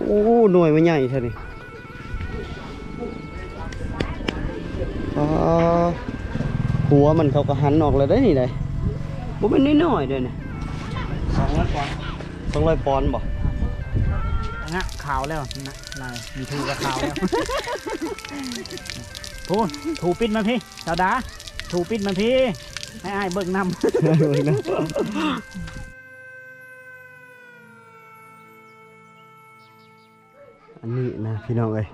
ໂອ້ ໜ່ວຍມັນໃຫຍ່ແທ້ນີ້. ອໍ ຫົວມັນເຂົາກໍຫັນອອກແລ້ວເດ້ນີ້ໄດ໋ ບໍ່ແມ່ນນ້ອຍໆເດ້ນີ້. ສອງຮ້ອຍປອນ ສອງຮ້ອຍປອນບໍ່? ງະ ຂາວແລ້ວນະ ນາຍ ມີທູກໍຂາວແລ້ວ. ໂອ້ ທູປິດມາພີ້ ສາວດາ ທູປິດມາພີ້ ໃຫ້ອ້າຍເບິ່ງນຳ. ອັນນີ້ນະພີ່ນ້ອງເອີຍ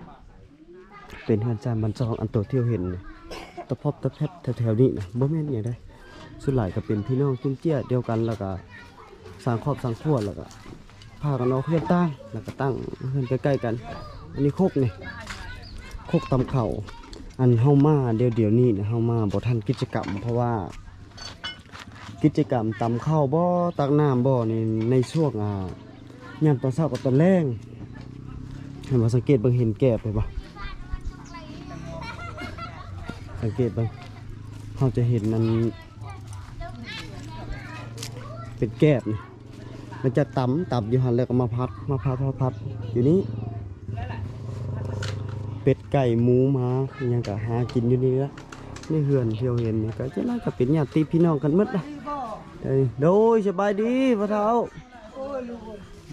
ເປັນເຮືອນຊານບ້ານຊ່ອງ ອັນໂຕທີ່ເຮົາເຫັນນີ້ ຕະພອບຕະແພບແຖວໆນີ້ນະ ບໍ່ແມ່ນຫຍັງໃດ ສ່ວນຫຼາຍກໍເປັນພີ່ນ້ອງຈຸ້ມເຈ້ຍດຽວກັນ ແລ້ວກໍສ້າງຄອບສ້າງຄົວ ແລ້ວກໍພາກັນອອກເຮືອນຕ່າງ ແລ້ວກໍຕັ້ງເຮືອນໃກ້ໆກັນ. ອັນນີ້ຄົກນີ້ ຄົກຕຳເຂົ້າ. ອັນເຮົາມາດຽວໆນີ້ນະ ເຮົາມາບໍ່ທັນກິດຈະກຳ ເພາະວ່າ ກິດຈະກຳຕຳເຂົ້າບໍ່ ຕັກນ້ຳບໍ່ນີ້ ໃນຊ່ວງ ອ່າ ຍາມຕອນເຊົ້າກັບຕອນແລງ ເຫັນບໍ່? ສັງເກດເບິ່ງ ເຫັນແກບເຫັນບໍ່? ສັງເກດເບິ່ງ ເຮົາຈະເຫັນອັນເປັນແກບນີ້ ຫຼັງຈາກຕຳ ຕຳຢູ່ຫັ້ນແລ້ວກໍມາຜັດ ມາຜັດ ມາຜັດຢູ່ນີ້. ເປັດໄກ່ໝູໝາຫຍັງກໍຫາກິນຢູ່ນີ້ລະ. ໃນເຮືອນທີ່ເຮົາເຫັນນີ້ກໍສ່ວນຫຼາຍກໍເປັນຍາດຕິພີ່ນ້ອງກັນໝົດລະ. ໂດຍ ສະບາຍດີພໍ່ເຖົ້າ.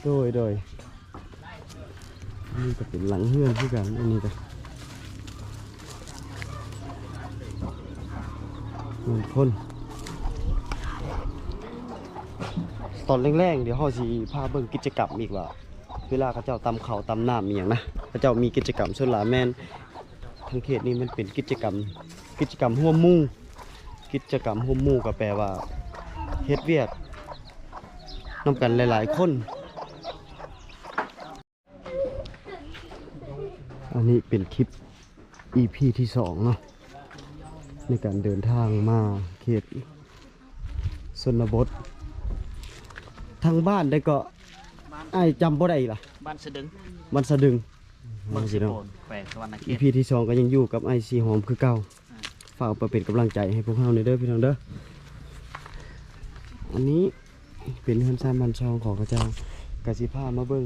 ໂດຍ ໂດຍ ນີ້ກໍເປັນຫຼັງເຮືອນຄືກັນ. ອັນນີ້ກໍເຮືອນຄົນ. ຕອນແລງໆ ດຽວເຮົາຊິພາເບິ່ງກິດຈະກຳອີກວ່າ ເວລາເຂົາເຈົ້າຕຳເຂົ້າຕຳນ້ຳອີ່ຫຍັງນະ ເຂົາເຈົ້າມີກິດຈະກຳ. ສ່ວນຫຼາຍແມ່ນທາງເຂດນີ້ມັນເປັນກິດຈະກຳ ກິດຈະກຳຮ່ວມໝູ່. ກິດຈະກຳຮ່ວມໝູ່ກໍແປວ່າເຮັດວຽກນຳກັນຫຼາຍໆຄົນ. ອັນນີ້ເປັນຄລິບອີພີທີສອງເນາະ ໃນການເດີນທາງມາເຂດຊົນນະບົດ. ທາງບ້ານໃດເກາະ? ອ້າຍຈຳບໍ່ໄດ້ລະ. ບ້ານສະດຶງ. ບ້ານສະດຶງ. ເມືອງເຊໂປນ ແຂວງສະຫວັນນະເຂດ. ອີພີທີສອງກໍຍັງຢູ່ກັບອ້າຍສີຫອມຄືເກົ່າ. ຝາກໄປເປັນກຳລັງໃຈໃຫ້ພວກເຮົາແດ່ເດີພີ່ນ້ອງເດີ. ອັນນີ້ເປັນເຮືອນຊານບ້ານຊ່ອງຂອງເຂົາເຈົ້າ ກະຊິພາມາເບິ່ງ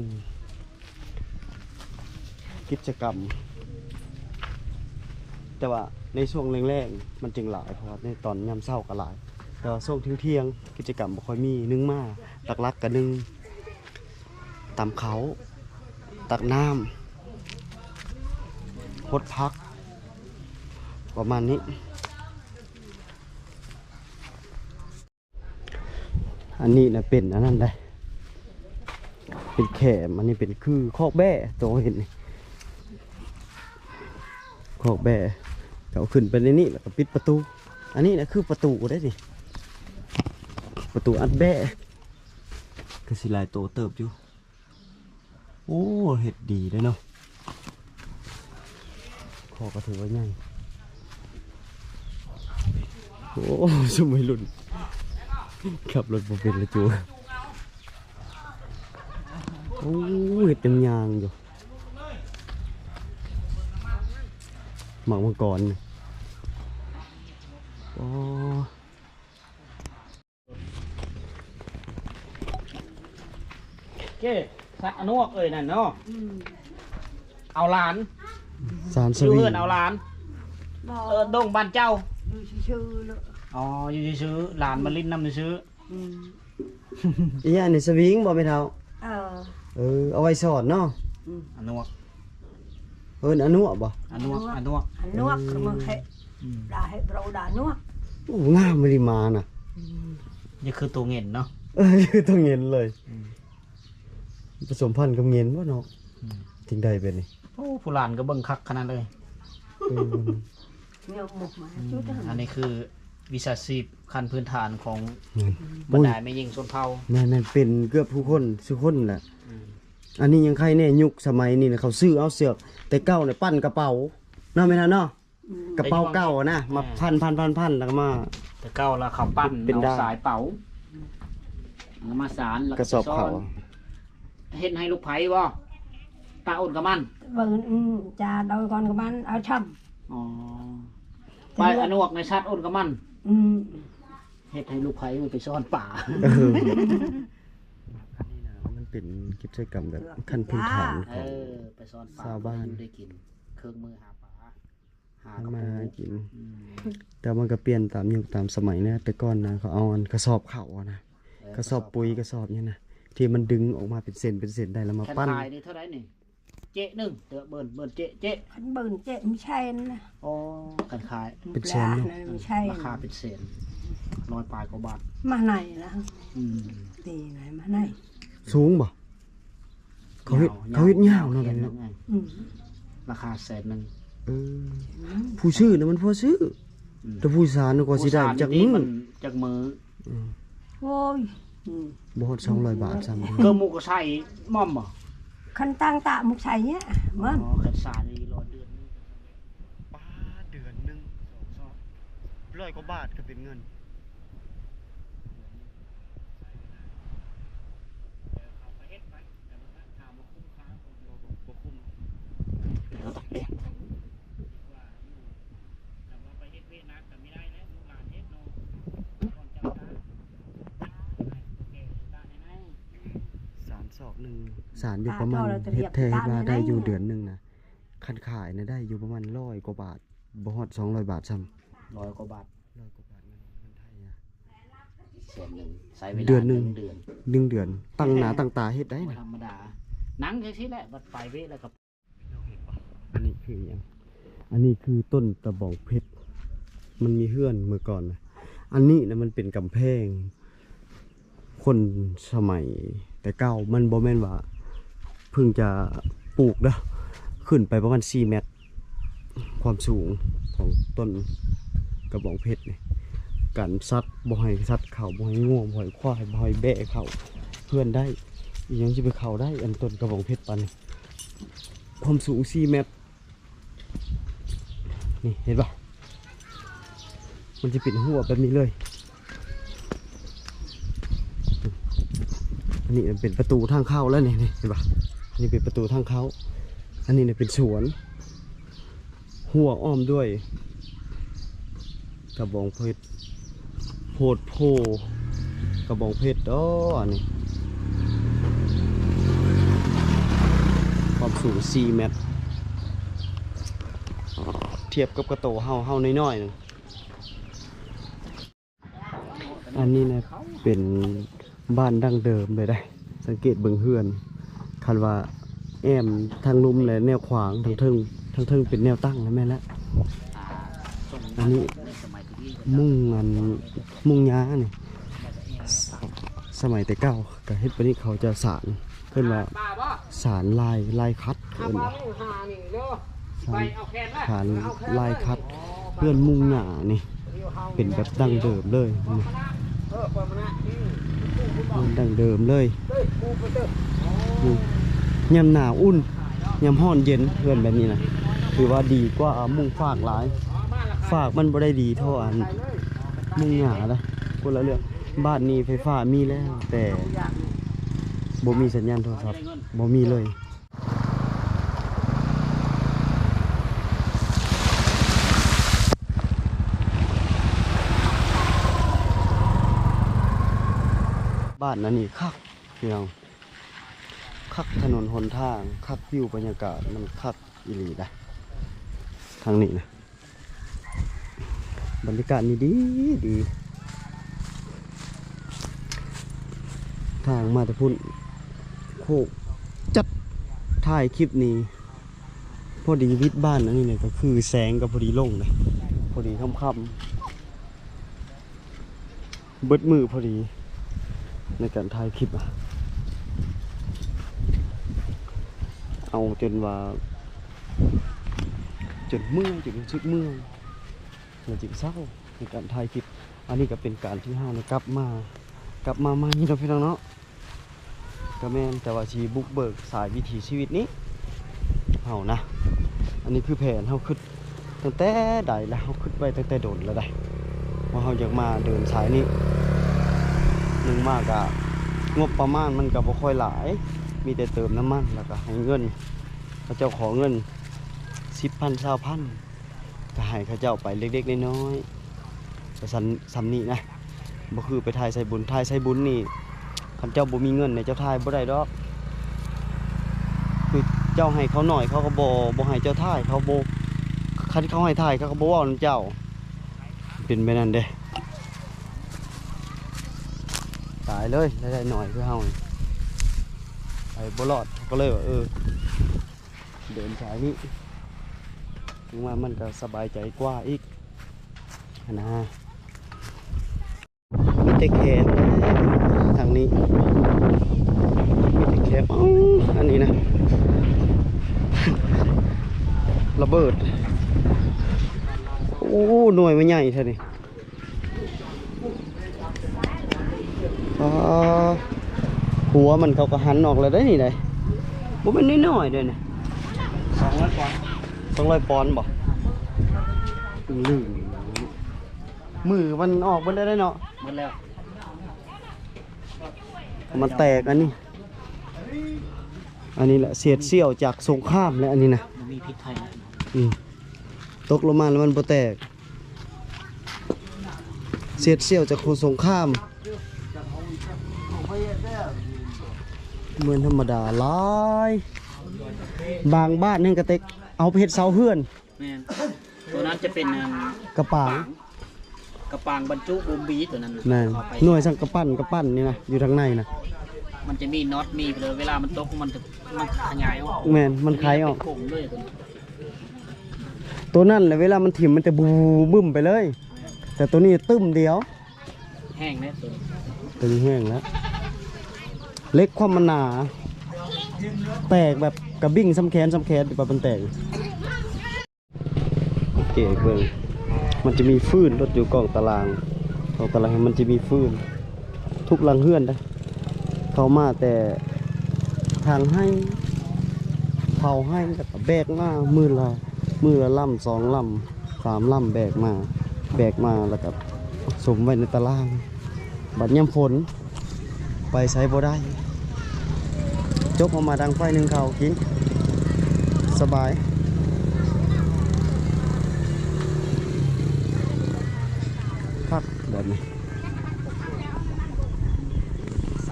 ກິດຈະກຳ ແຕ່ວ່າໃນຊ່ວງແລງໆມັນຈຶ່ງຫຼາຍ ເພາະວ່າໃນຕອນຍາມເຊົ້າກໍຫຼາຍ ແຕ່ວ່າຊ່ວງທ່ຽງໆກິດຈະກຳບໍ່ຄ່ອຍມີ. ໜຶ່ງມາ ຫຼັກໆກໍໜຶ່ງ ຕຳເຂົ້າ ຕັກນ້ຳ ຫົດຜັກ ປະມານນີ້. ອັນນີ້ນະເປັນອັນນັ້ນໄດ໋ ເປັນແຄມ. ອັນນີ້ເປັນຄືຄອກແບ້ ໂຕເຫັນນີ້ ຄອກແບ້. ເຂົາຂຶ້ນໄປໃນນີ້ ແລ້ວກໍປິດປະຕູ. ອັນນີ້ນະຄືປະຕູໄດ໋ນີ້ ປະຕູອັດແບ້. ຄືຊິຫຼາຍໂຕເຕີບຢູ່. ໂອ້ ເຮັດດີເດ້ເນາະ. ຄອກກໍຖືວ່າໃຫຍ່. ໂອ້ ຊຸມໄວລຸ້ນຂັບລົດບໍ່ເປັນລະຈູ. ໂອ້ ເຮັດຍັງຍ່າງຢູ່ ໝາກມັງກອນນີ້. ໂອ້ ເກ ສະອະນວກເອີຍນັ້ນເນາະ. ອືມ ເອົາຫຼານ ສານສະຫວີ ຢູ່ເຮືອນເອົາຫຼານ. ບໍ່ ເອີ ດົງບ້ານເຈົ້າ ຢູ່ຊື່ໆເນາະ. ອໍ ຢູ່ຊື່ໆ ຫຼານມາຫຼິ້ນນຳຊື່ໆ. ອືມ ອີຫຍັງນີ້ ສະວິງບໍ່ແມ່ເຖົ້າ? ເອີ ເອີ ເອົາໄວ້ສອນເນາະ. ອືມ ອະນວກ ເອີ້ນອະນວກບໍ່? ອະນວກ ອະນວກ ອະນວກ. ອືມ ເຂົາເອີ້ນ ອືມ ດາເຮັດເຮົາດານວກ. ໂອ້ ງາມອີ່ຫຼີໝານະ. ອືມ ນີ້ຄືໂຕເຫງັນເນາະ. ເອີ ຄືໂຕເຫງັນເລີຍ. ອືມ ປະສົມພັນກັບເຫງັນບໍ່ເນາະ. ອືມ ຈຶ່ງໄດ້ແບບນີ້. ໂອ້ ຜູ້ຫຼານກໍເບິ່ງຄັກຂະໜາດເລີຍ. ເອີ ອືມ ອັນນີ້ຄືວິຊາຊີບຂັ້ນພື້ນຖານຂອງ ແມ່ນ ບັນດາ ໂອ້ຍ ແມ່ຍິງຊົນເຜົ່າ. ແມ່ນໆ ເປັນເກືອບຜູ້ຄົນ ສູ່ຄົນແຫຼະ. ອືມ ອັນນີ້ຍັງໄຄແດ່ ຍຸກສະໄໝນີ້ນະ ເຂົາຊື້ເອົາເຊືອກ ແຕ່ເກົ່ານະ ປັ້ນກະເປົາເນາະ ແມ່ນເນາະ. ອືມ ກະເປົາເກົ່ານະ ມາ ອ່າ ພັນໆໆໆ ແລ້ວກໍມາ ແຕ່ເກົ່າລະເຂົາປັ້ນ ເປັນ ເອົາ ດາ ສາຍເປົາ ເອົາມາສານ ແລ້ວກໍ ກະສອບເຂົ້າ ເຮັດໃຫ້ລູກໃຜບໍ່? ຕາອົນກະມັນ ເບິ່ງ ອືມ ຈາດອນກະມັນ ເອົາຊ່ຳ. ອໍ ໄປອະນວກໃນສັດອົນກະມັນ. ອືມ ເຮັດໃຫ້ລູກໃຜໄປຊ້ອນປາ. ເອີ ອັນນີ້ນະ ມັນ ເປັນກິດຈະກຳແບບຂັ້ນພື້ນຖານຂອງ ເອີ ໄປສອນປາ ຊາວບ້ານ ຢູ່ໄດ້ກິນ ເຄື່ອງມືຫາປາ ຫາ ຫາມາຫາກິນ ອືມ ແຕ່ມັນກໍປ່ຽນຕາມຍຸກຕາມສະໄໝນະ ແຕ່ກ່ອນນະ ເຂົາເອົາອັນກະສອບເຂົ້ານະ ເອີ ກະສອບປຸ໋ຍ ກະສອບຫຍັງນະ ທີ່ມັນດຶງອອກມາເປັນເສັ້ນເປັນເສັ້ນໄດ້ ແລ້ວມາປັ້ນ ແຄ່ນຂາຍນີ້ເທົ່າໃດນີ້? ເຈະໜຶ່ງ ເຕີເບິ່ນ ເບິ່ນເຈະ ເຈະ ຄັນເບິ່ນເຈະມັນແສນນະ ອໍ ຄັນຂາຍ ເປັນແສນເນາະ ລາຄາເນາະ ມັນແສນ ລາຄາເປັນແສນ ຮ້ອຍປາຍກວ່າບາດ ມາໃນລະ ອືມ ຕີໃນມາໃນ ສູງບໍ່? ເຂົາເຮັດ ຍາວ ເຂົາເຮັດຍາວເນາະ ຍາວແຂນໜຶ່ງ ອືມ ລາຄາແສນໜຶ່ງ ເອີ ອືມ ຜູ້ຊື້ນະມັນພໍຊື້ ອືມ ແຕ່ຜູ້ສານກໍຊິໄດ້ຈັກມື້ ຈັກມື້ ອືມ ໂອ້ຍ ອືມ ບໍ່ຮອດສອງຮ້ອຍບາດຊ້ຳ ເກີມໝູກກໍໃສ່ໝ້ອມບໍ່? ຄັນຕັ້ງຕະໝູກໃສ່ເນຍ ໝ້ອມ ອໍ ຄັນສານນີ້ລອເດືອນໜຶ່ງ ປາດ ເດືອນໜຶ່ງ ສອງ ສອງ ຮ້ອຍກວ່າບາດກໍເປັນເງິນ ສານສອກໜຶ່ງ ສານຢູ່ປະມານ ເຮັດແທ້ເຮັດວ່າໄດ້ຢູ່ເດືອນໜຶ່ງນະ ຄັນຂາຍນະໄດ້ຢູ່ປະມານຮ້ອຍກວ່າບາດ ບໍ່ຮອດສອງຮ້ອຍບາດຊ້ຳ ຮ້ອຍກວ່າບາດ ຮ້ອຍກວ່າບາດເງິນ ເງິນໄທນະ ແສນໜຶ່ງ ໃຊ້ເວລາເດືອນໜຶ່ງ ໜຶ່ງເດືອນ ໜຶ່ງເດືອນ ຕັ້ງໜ້າຕັ້ງຕາເຮັດໄດ້ນະ ບໍ່ທຳມະດາ ນັ່ງຈັ່ງຊີ້ແຫຼະ ບັດໄປເວະແລ້ວກໍ ອັນນີ້ຄືຫຍັງ? ອັນນີ້ຄືຕົ້ນຕະບອງເພັດ ມັນມີເຮືອນເມື່ອກ່ອນນະ ອັນນີ້ນະມັນເປັນກຳແພງ ຄົນສະໄໝແຕ່ເກົ່າ ມັນບໍ່ແມ່ນວ່າເພິ່ງຈະປູກເດີ້ ຂຶ້ນໄປປະມານສີ່ແມັດ ຄວາມສູງຂອງຕົ້ນກະບອງເພັດນີ້ ກັນສັດ ບໍ່ໃຫ້ສັດເຂົ້າ ບໍ່ໃຫ້ງົວ ບໍ່ໃຫ້ຄວາຍ ບໍ່ໃຫ້ແບ້ເຂົ້າເຮືອນໄດ້ ອີ່ຫຍັງຊິໄປເຂົ້າໄດ້ ອັນຕົ້ນກະບອງເພັດປານນີ້ ຄວາມສູງສີ່ແມັດ ນີ້ເຫັນບໍ່? ມັນຈະເປັນຮົ້ວແບບນີ້ເລີຍ ອັນນີ້ເປັນປະຕູທາງເຂົ້າແລ້ວນີ້ ນີ້ເຫັນບໍ່? ອັນນີ້ເປັນປະຕູທາງເຂົ້າ ອັນນີ້ນະເປັນສວນ ຮົ້ວອ້ອມດ້ວຍກະບອງເພັດ ໂພດໂພ ກະບອງເພັດເດີ້ ອັນນີ້ ຄວາມສູງສີ່ແມັດ ທຽບກັບກະໂຕເຮົາ ເຮົານ້ອຍໆໜຶ່ງ. ອັນນີ້ນະເປັນບ້ານດັ້ງເດີມເລີຍເດ້ ສັງເກດເບິ່ງເຮືອນ ຄັນວ່າແອ້ມທາງລຸ່ມແລະແນວຂວາງ ທາງເທິງ ທາງເທິງເປັນແນວຕັ້ງນະ ແມ່ນແລ້ວ ອັນນີ້ມຸງ ອັນມຸງຫຍ້ານີ້ ສະໄໝແຕ່ເກົ່າ ກະເຮັດປານນີ້ ເຂົາຈະສານ ເອີ້ນວ່າສານລາຍ ລາຍຂັດ ເອີ້ນວ່າສານ ສານລາຍຂັດ ເຮືອນມຸງຫຍ້ານີ້ ເປັນແບບດັ້ງເດີມເລີຍ ເຮືອນດັ້ງເດີມເລີຍ ອືມ ຍາມໜາວອຸ່ນ ຍາມຮ້ອນເຢັນ ເຮືອນແບບນີ້ນະ ຖືວ່າດີກວ່າມຸງຟາກຫຼາຍ ຟາກມັນບໍ່ໄດ້ດີເທົ່າອັນມຸງຫຍ້າເດ້ ຄົນລະເລື່ອງ. ບ້ານນີ້ໄຟຟ້າມີແລ້ວ ແຕ່ບໍ່ມີສັນຍານໂທລະສັບ ບໍ່ມີເລີຍ. ບ້ານອັນນີ້ຄັກ ພີ່ນ້ອງ ຄັກ ຖະໜົນຫົນທາງຄັກ ວິວບັນຍາກາດມັນຄັກອີ່ຫຼີນະ ທາງນີ້ນະ. ບັນຍາກາດນີ້ດີ ດີ ທາງມາແຕ່ພຸ້ນໂຄກຈັດ ຖ່າຍຄລິບນີ້ພໍດີວິດບ້ານອັນນີ້ນະ ກໍຄືແສງກໍພໍດີລົງເດ້ ພໍດີຄ່ຳໆ ເບິດມື້ພໍດີໃນການຖ່າຍຄລິບ ເອົາຈົນວ່າ ຈົນເມື່ອຍ ຈົນຮູ້ສຶກເມື່ອຍ ແລ້ວຈຶ່ງເຊົາໃນການຖ່າຍຄລິບ. ອັນນີ້ກໍເປັນການທີ່ເຮົານະກັບມາ ກັບມາໃໝ່ເນາະ ພີ່ນ້ອງເນາະ. ກໍແມ່ນ ແຕ່ວ່າຊິບຸກເບີກສາຍວິຖີຊີວິດນີ້ ເຮົານະ ອັນນີ້ຄືແຜນເຮົາຄິດຕັ້ງແຕ່ໃດແລ້ວ ເຮົາຄິດໄວ້ຕັ້ງແຕ່ດົນແລ້ວໃດ໋ ວ່າເຮົາຢາກມາເດີນສາຍນີ້. ໜຶ່ງມາກະງົບປະມານມັນກະບໍ່ຄ່ອຍຫຼາຍ ມີແຕ່ເຕີມນ້ຳມັນ ແລ້ວກະໃຫ້ເງິນ ເຂົາເຈົ້າຂໍເງິນສິບພັນ ຊາວພັນ ກໍໃຫ້ເຂົາເຈົ້າໄປເລັກໆນ້ອຍໆ ກໍສ່ຳ ສ່ຳນີ້ນະ. ບໍ່ຄືໄປຖ່າຍສາຍບຸນ ຖ່າຍສາຍບຸນນີ້ ຄັນເຈົ້າບໍ່ມີເງິນນີ້ ເຈົ້າຖ່າຍບໍ່ໄດ້ດອກ ຄືເຈົ້າໃຫ້ເຂົາໜ້ອຍ ເຂົາກໍບໍ່ ບໍ່ໃຫ້ເຈົ້າຖ່າຍ ເຂົາບໍ່ ຄັນເຂົາໃຫ້ຖ່າຍ ເຂົາກໍບໍ່ເວົ້ານຳເຈົ້າ. ເປັນແບບນັ້ນເດ້. ຕາຍເລີຍ ລາຍໄດ້ໜ້ອຍຄືເຮົານີ້ ໄປບໍ່ລອດ ເຮົາກໍເລີຍວ່າ ເອີ ເດີນສາຍນີ້ ຖືວ່າມັນກໍສະບາຍໃຈກວ່າອີກຫັ້ນນະ. ມີແຕ່ແຄມທາງນີ້ ມີແຕ່ແຄມ. ເອົ້າ ອັນນີ້ນະ ລະເບີດ. ໂອ້ ໜ່ວຍມັນໃຫຍ່ແທ້ນີ້. ອໍ ຫົວມັນເຂົາກໍຫັນອອກແລ້ວເດ້ນີ້ໄດ໋ ບໍ່ແມ່ນນ້ອຍໆເດ້ນີ້. ສອງຮ້ອຍປອນ ສອງຮ້ອຍປອນບໍ່? ລຶ້ງ ມືມັນອອກເບິດແລ້ວເດ້ເນາະ. ເບິດແລ້ວ ມັນແຕກອັນນີ້ ອັນນີ້ແຫຼະ ເສດສ່ຽວຈາກສົງຄາມແຫຼະ ອັນນີ້ນະ ບໍ່ມີພິດໄພນະ. ອືມ ຕົກລົງມາແລ້ວມັນບໍ່ແຕກ ເສດສ່ຽວຈາກສງຄາມ. ເໝືອນທຳມະດາຫຼາຍ ບາງບ້ານແຮ່ງກະເຕັກເອົາໄປເຮັດເສົາເຮືອນ. ແມ່ນ ໂຕນັ້ນຈະເປັນ ອັນ ກະປາງ ກະປາງບັນຈຸບູມບີໂຕນັ້ນນະ. ແມ່ນ ເຂົ້າໄປ ໜ່ວຍສັງກະປັ່ນ ກະປັ່ນນີ້ນະ ຢູ່ທາງໃນນະ ມັນຈະມີນັອດ ມີໄປເລີຍ ເວລາມັນຕົກ ມັນຈະ ມັນຂະຫຍາຍອອກ. ແມ່ນ ມັນໄຂອອກ ເປັນກົງເລີຍໂຕນັ້ນ. ໂຕນັ້ນແຫຼະ ເວລາມັນຖິ້ມ ມັນຈະບູບຶ້ມໄປເລີຍ ແຕ່ໂຕນີ້ຕຶ້ມດຽວ. ແຫ້ງແລ້ວໂຕນີ້ ໂຕນີ້ແຫ້ງແລ້ວ ເຫຼັກຄວາມມັນໜາ ແຕກແບບກະບິ້ງສ່ຳແຂນ ສ່ຳແຂນ ແບບມັນແຕກ. ໂອເຄ ເບິ່ງ ມັນຈະມີຟືນລົດຢູ່ກ້ອງຕາລາງ ກ້ອງຕາລາງມັນຈະມີຟືນ ທຸກຫຼັງເຮືອນເດ້ ເຂົ້າມາແຕ່ທາງໄຮ່ ເຜົາໄຮ່ ແລ້ວກໍແບກມາ ມື້ລະ ມື້ລະລຳ ສອງລຳ ສາມລຳ ແບກມາ ແບກມາ ແລ້ວກໍສຸມໄວ້ໃນຕາລາງ. ບັດຍາມຝົນ ໄປໃສບໍ່ໄດ້ ຈົກເອົາມາດັງໄຟ ໜຶ້ງເຂົ້າກິນ ສະບາຍ ຄັກແບບນີ້.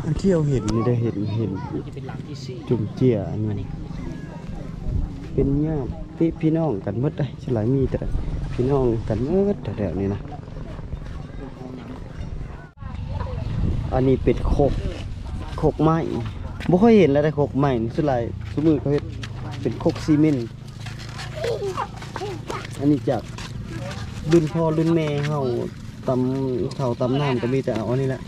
ອັນທີ່ເຮົາເຫັນນີ້ໄດ້ ເຫັນ ເຫັນ ຈະເປັນຫຼັງທີສີ່ ຈຸ່ມເຈ້ຍອັນນີ້ ເປັນຍາດຕິພີ່ນ້ອງກັນໝົດເດ້ ສ່ວນຫຼາຍມີແຕ່ພີ່ນ້ອງກັນໝົດແຖວໆນີ້ນະ. ອັນນີ້ເປັນຄົກ ຄົກໄມ້ ບໍ່ຄ່ອຍເຫັນແລ້ວເດ້ ຄົກໄມ້ນີ້ ສ່ວນຫຼາຍຊຸມື້ເຂົາເຮັດເປັນຄົກຊີເມັນ. ອັນນີ້ຈາກລຸ້ນພໍ່ລຸ້ນແມ່ເຮົາ ຕຳເຂົ້າຕຳນ້ຳກໍມີແຕ່ເອົາອັນນີ້ແຫຼະ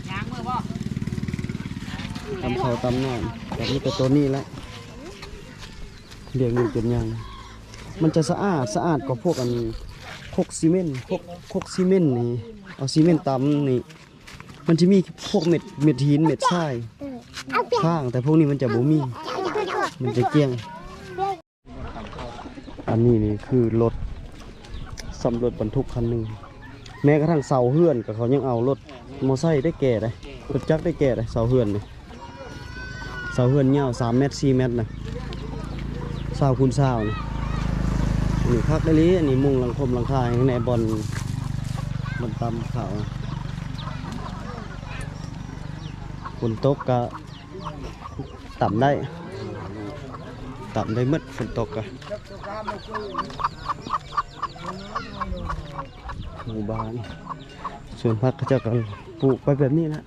ຕຳເຂົ້າຕຳນ້ຳ ກໍມີແຕ່ໂຕນີ້ແຫຼະ ລ້ຽງຢູ່ຈົນໃຫຍ່. ມັນຈະສະອາດ ສະອາດກວ່າພວກອັນ ຄົກຊີເມັນ ຄົກ ຄົກຊີເມັນນີ້ ເອົາຊີເມັນຕຳນີ້ ມັນຈະມີພວກເມັດ ເມັດຫີນ ເມັດຊາຍຄ້າງ ແຕ່ພວກນີ້ມັນຈະບໍ່ມີ ມັນຈະກ້ຽງ. ອັນນີ້ນີ້ຄືລົດ ສ່ຳລົດບັນທຸກຄັນໜຶ່ງ ແມ້ກະທັ້ງເສົາເຮືອນກໍເຂົາຍັງເອົາ ລົດມໍໄຊໄດ້ແກ່ໄດ໋ ລົດຈັກໄດ້ແກ່ໄດ໋ ເສົາເຮືອນນີ້. ເສົາເຮືອນຍາວສາມແມັດ ສີ່ແມັດນະ ຊາວຄູນຊາວນະ. ອັນນີ້ຄັກອີ່ຫຼີ ອັນນີ້ມຸງຫຼັງຄົມຫຼັງຄາແຮ່ງແນ່ ບ່ອນ ບ່ອນຕຳເຂົ້າ. ຝົນຕົກກະຕຳໄດ້ ຕຳໄດ້ໝົດ ຝົນຕົກກະ. ໝູ່ບ້ານ ສວນຜັກເຂົາເຈົ້າກະປູກໄປແບບນີ້ແຫຼະ.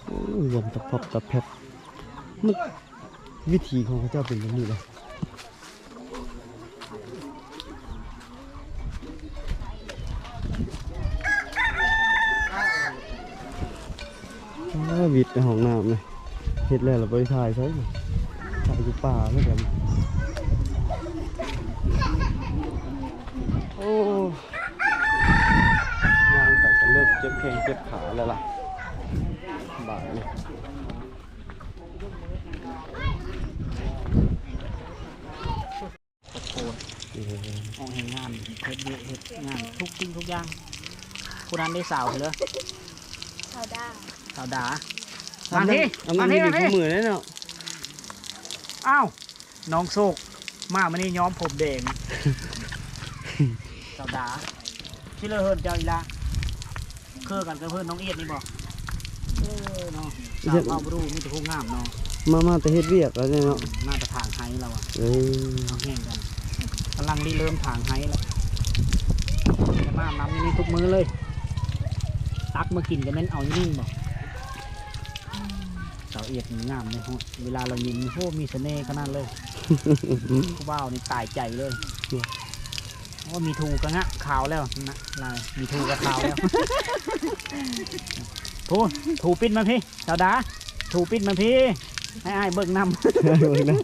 ໂອ້ຍ ລວມຕະພັບຕະແພັບ ມັນ ວິຖີຂອງເຂົາເຈົ້າເປັນແບບນີ້ເດ້. ອ້າ ວິດໃນຫ້ອງນ້ຳນະ ເຮັດແລ້ວລະບໍ່ໄດ້ຖ່າຍໃສ ຖ່າຍຢູ່ປ່າຄືກັນ. ໂອ້ ຍ່າງໄປກໍເລີ່ມເຈັບແຂ້ງເຈັບຂາແລ້ວລະ ບາດນີ້. ໂອ້ໂຫ ຫ້ອງແຮງງານ ເຮັດວຽກເຮັດງານທຸກສິ່ງທຸກຢ່າງ. ຜູ້ນັ້ນໄດ້ສາວເດີ ສາວດາ ສາວດາ. ມາພີ້ ມາພີ້ ມາພີ້. ອ້າວ ນ້ອງໂຊກ ມາມື້ນີ້ຍ້ອມຜົມແດງ ສາວດາ. ຊິເລີເຮືອນເຈົ້າອີ່ຫຼ້າ ຄືກັນກັບເຮືອນນ້ອງອຽດນີ້ບໍ່? ເອີ ເນາະ ສາວເຜົ່າບຣູ ມີແຕ່ຜູ້ງາມເນາະ ມາ ມາແຕ່ເຮັດວຽກແລ້ວເນາະ ມາແຕ່ຖາງໄຮ່ລາວອະ ເອີ ເອົາແຮງກັນ ກຳລັງລິເລີ່ມຖາງໄຮ່ແລ້ວ ຈະມາອາບນ້ຳຢູ່ນີ້ທຸກມື້ເລີຍ ຕັກມາກິນກໍແມ່ນເອົາຢູ່ນີ້ບໍ ສາວເອດນີ້ງາມເດ້ ເວລາລາວຍິ້ມນີ້ ໂອ້ ມີສະເໜ່ຂະໜາດເລີຍ ຜູ້ບ່າວນີ້ຕາຍໃຈເລີຍ ໂອ້ ມີທູກະງະຂາວແລ້ວນະ ມີທູກະຂາວແລ້ວ ໂອ້ ທູປິດມາພີ້ ສາວດາ ທູປິດມາພີ້ ໃຫ້ອ້າຍເບິ່ງນຳ ເບິ່ງນຳ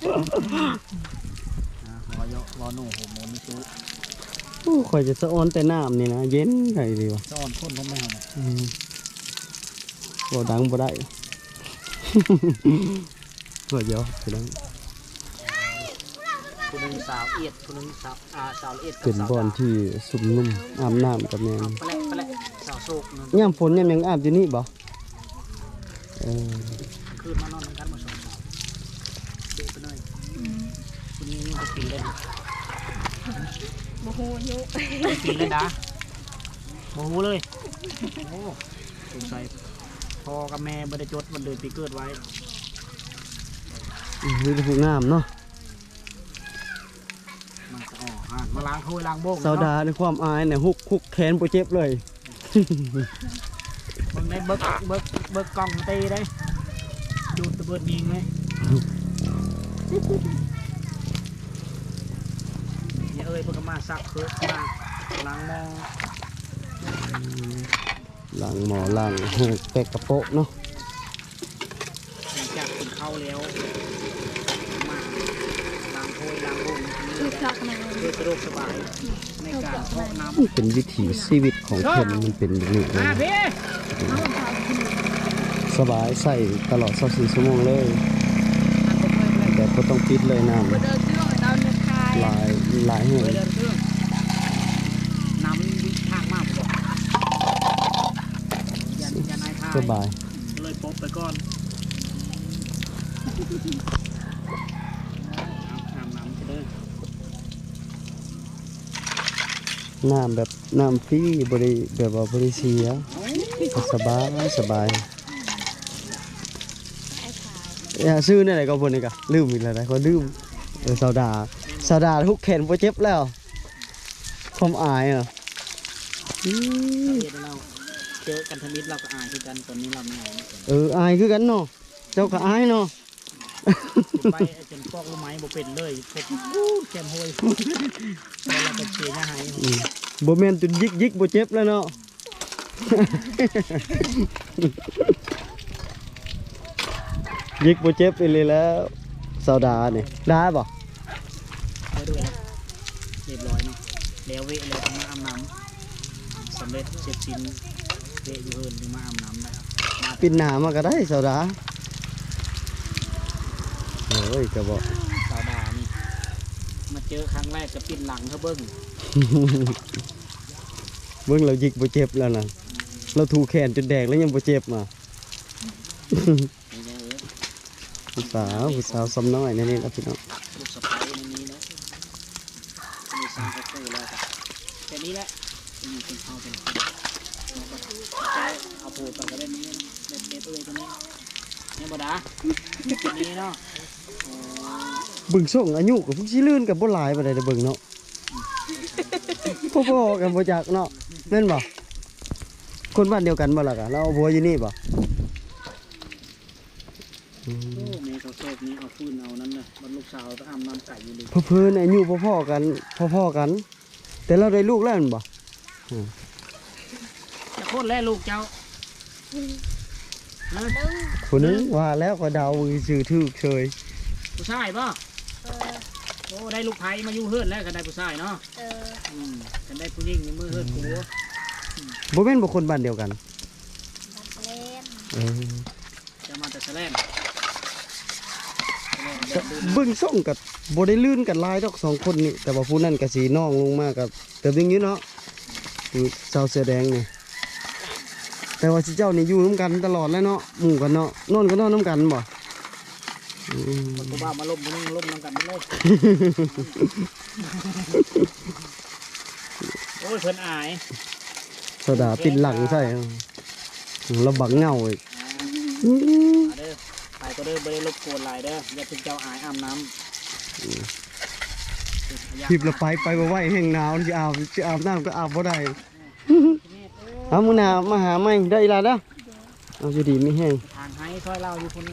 ອ່າ ເວົ້າເຍາະ ເວົ້າໜູ ໂຫ ໂມມີຊູ້ ໂອ້ ຂ້ອຍຈະສະອອນແຕ່ນ້ຳນີ້ນະ ເຢັນໄດ້ດີວ່າ ສະອອນຄົນພວກແມວນະ ອືມ ເວົ້າດັງບໍ່ໄດ້ ເວົ້າເຍາະ ພີ່ນ້ອງ ຜູ້ໜຶ່ງສາວເອດ ຜູ້ໜຶ່ງສາວ ອ່າ ສາວເອດກັບ ເປັນບ່ອນທີ່ຊຸມນຸມອາບນ້ຳກັບແມ່ ເອົາໄປແຫຼະ ໄປແຫຼະ ສາວໂຊກນັ້ນ ຍາມຝົນຍາມຫຍັງອາບຢູ່ນີ້ບໍ? ເອີ ຄືນມານອນນຳກັນໝົດສອງສາວ ເບະໄປໜ້ອຍ ອືມ ຜູ້ນີ້ອາຍຸຈັກປີແລ້ວ? ບໍ່ຮູ້ອາຍຸ ຈັກປີແລ້ວດາ? ບໍ່ຮູ້ເລີຍ ໂອ້ ສົງໄສພໍ່ກັບແມ່ບໍ່ໄດ້ຈົດວັນເດືອນປີເກີດໄວ້ ອືມ ມີແຕ່ຜູ້ງາມເນາະ ມາສະອອກ ອ່າ ມາລ້າງຖ້ວຍລ້າງໂບກ ສາວດາໃນຄວາມອາຍນະ ຮຸກຄຸກແຂນບໍ່ເຈັບເລີຍ ເບິ່ງໄດ້ ເບິ່ງ ເບິ່ງ ເບິ່ງກ້ອງເຕະໄດ້ ດູດຕະເບີດຍິງເລີຍ ນີ້ເອີຍ ເພິ່ນກໍມາຊັກເຄີກ ມາລ້າງໝໍ້ ອືມ ລ້າງໝໍ້ ລ້າງຫູແປກກະໂປະເນາະ ຫຼັງຈາກກິນເຂົ້າແລ້ວ ມາລ້າງຖ້ວຍລ້າງໂບກ ຄືສະດວກສະບາຍໃນການເພາະນ້ຳ ມັນເປັນວິຖີຊີວິດຂອງຄົນ ມັນເປັນແບບນີ້ເອງ ສະບາຍ ໃຊ້ຕະຫຼອດຊາວສີ່ຊົ່ວໂມງເລີຍ ແບບບໍ່ຕ້ອງປິດເລີຍນ້ຳ ຫຼາຍ ຫຼາຍແຮງ ນ້ຳທາງມາບໍ່ ສະບາຍ ເລີຍປົບໄປກ່ອນ ອາບນ້ຳເດີ ນ້ຳແບບ ນ້ຳຟຣີ ບໍ່ໄດ້ແບບວ່າບໍ່ໄດ້ເສຍ ກໍສະບາຍ ສະບາຍ ເອີ ຊື່ແນວໃດກໍເພິ່ນນີ້ກະ ລືມອີກແລ້ວນະ ຂ້ອຍລືມ ເອີ ສາວດາ ສາວດາ ຮຸກແຂນບໍ່ເຈັບແລ້ວ ຄວາມອາຍອະ ອືມ ເຈີກັນທຳອິດລາວກໍອາຍຄືກັນ ຕອນນີ້ລາວມີອາຍ ເອີ ອາຍຄືກັນເນາະ ເຈົ້າກໍອາຍເນາະ ໄປຈົນປອກລູກໄມ້ບໍ່ເປັນເລີຍ ພົບປູດແຄມຫ້ວຍ ແລ້ວກໍເຊຍຍາໄຫ້ ອືມ ບໍ່ແມ່ນຈົນຢິກໆບໍ່ເຈັບແລ້ວເນາະ ຍິກບໍ່ເຈັບອີ່ຫຼີແລ້ວ ສາວດານີ້ ດາບໍ່? ໄດ້ດ້ວຍແລ້ວ ຮຽບຮ້ອຍເນາະ ແລ້ວເວະແລ້ວ ມາອາບນ້ຳ ສຳເລັດເສັດສິ້ນ ເວະຢູ່ເຮືອນ ມາອາບນ້ຳແລ້ວ ມາ ປິ່ນໜ້າມາກໍໄດ້ ສາວດາ ໂອ້ຍ ກະບໍ່ ສາວດານີ້ ມາເຈີຄັ້ງແລກກໍປິ່ນຫຼັງເຂົາເບິ່ງ ເບິ່ງແລ້ວຍິກບໍ່ເຈັບແລ້ວນະ ລາວຖູແຂນຈົນແດງແລ້ວຍັງບໍ່ເຈັບນະ ຜູ້ສາວ ຜູ້ສາວຊຳນ້ອຍໃນນີ້ລະພີ່ນ້ອງ ລູກສະໃພ້ໃນນີ້ເນາະ ມີສາມກະໂຕແລ້ວກະ ແບບນີ້ແຫຼະ ມີຄົນເຮົາເປັນຄົນ ເອົາໂພດໄປກໍແບບນີ້ ແບບເອດເອີຍຕົວນີ້ ແມ່ນບໍ່ດາ? ແບບນີ້ເນາະ ເບິ່ງຊົງອາຍຸກໍເພິ່ນຊິລື່ນກັນບໍ່ຫຼາຍປານໃດເດີເບິ່ງເນາະ ພໍໆກັນບໍ່ຈັກເນາະ ແມ່ນບໍ່? ຄົນບ້ານດຽວກັນບໍ່ລະກະ ລາວເອົາຜົວຢູ່ນີ້ບໍ່? ອືມ ໂອ້ ແມ່ເຂົາໂຊກນີ້ເອົາຟືນເອົານັ້ນນະ ບັດລູກສາວໄປອາບນ້ຳໄກຢູ່ເລີຍ ເຜີໆອາຍຸພໍໆກັນ ພໍໆກັນ ແຕ່ລາວໄດ້ລູກແລ້ວແມ່ນບໍ່? ອືມ ຈັກຄົນແລ້ວລູກເຈົ້າ? ຮະ? ຜູ້ໜຶ່ງ ຜູ້ໜຶ່ງ ວ່າແລ້ວຂ້ອຍເດົາຊື່ຖືກເສີຍ ຜູ້ຊາຍບໍ່? ເອີ ໂອ້ ໄດ້ລູກໃຜມາຢູ່ເຮືອນແລ້ວ ຄັນໄດ້ຜູ້ຊາຍເນາະ ເອີ ອືມ ຄັນໄດ້ຜູ້ຍິງນີ້ມື້ເຮືອນ ອືມ ຜົວ ອືມ ບໍ່ແມ່ນບໍ່ຄົນບ້ານດຽວກັນ? ບ້ານສະແລນ ເອີ ຈະມາແຕ່ສະແລນ ເບິ່ງຊົງກໍບໍ່ໄດ້ລື່ນກັນຫຼາຍດອກສອງຄົນນີ້ ແຕ່ວ່າຜູ້ນັ້ນກໍຊິນ້ອງລົງມາກໍເຕີບໜຶ່ງຢູ່ເນາະ ຜູ້ສາວເສື້ອແດງນີ້ ແຕ່ວ່າຊຸມເຈົ້ານີ້ຢູ່ນຳກັນຕະຫຼອດແຫຼະເນາະ ໝູ່ກັນເນາະ ນອນກໍນອນນຳກັນບໍ່? ອືມ ຜູ້ບ່າວມາລົມຜູ້ໜຶ່ງລົມນຳກັນໝົດເລີຍ ໂອ້ຍ ເພິ່ນອາຍ ສາວດາປິ່ນຫຼັງໃສ່ ລະບັງເຫງົາອີກ ອ່າ ມ ມາເດີ ໄປກໍເດີ ບໍ່ໄດ້ລົບກວນຫຼາຍເດີ ຢ່າເພິ່ງເຈົ້າອາຍອາບນ້ຳ ອືມ ຄລິບລະໄປ ໄປບໍ່ໄຫວ ແຮງໜາວ ຊິອາບ ຊິອາບນ້ຳກໍອາບບໍ່ໄດ້ ເອົາ ມື້ໜ້າມາຫາໃໝ່ເດີອີ່ຫຼ້າເດີ ເອົາ ຢູ່ດີມີແຮງ ທາງໃຫ້ຊ່ອຍລາວຢູ່ພຸ້ນ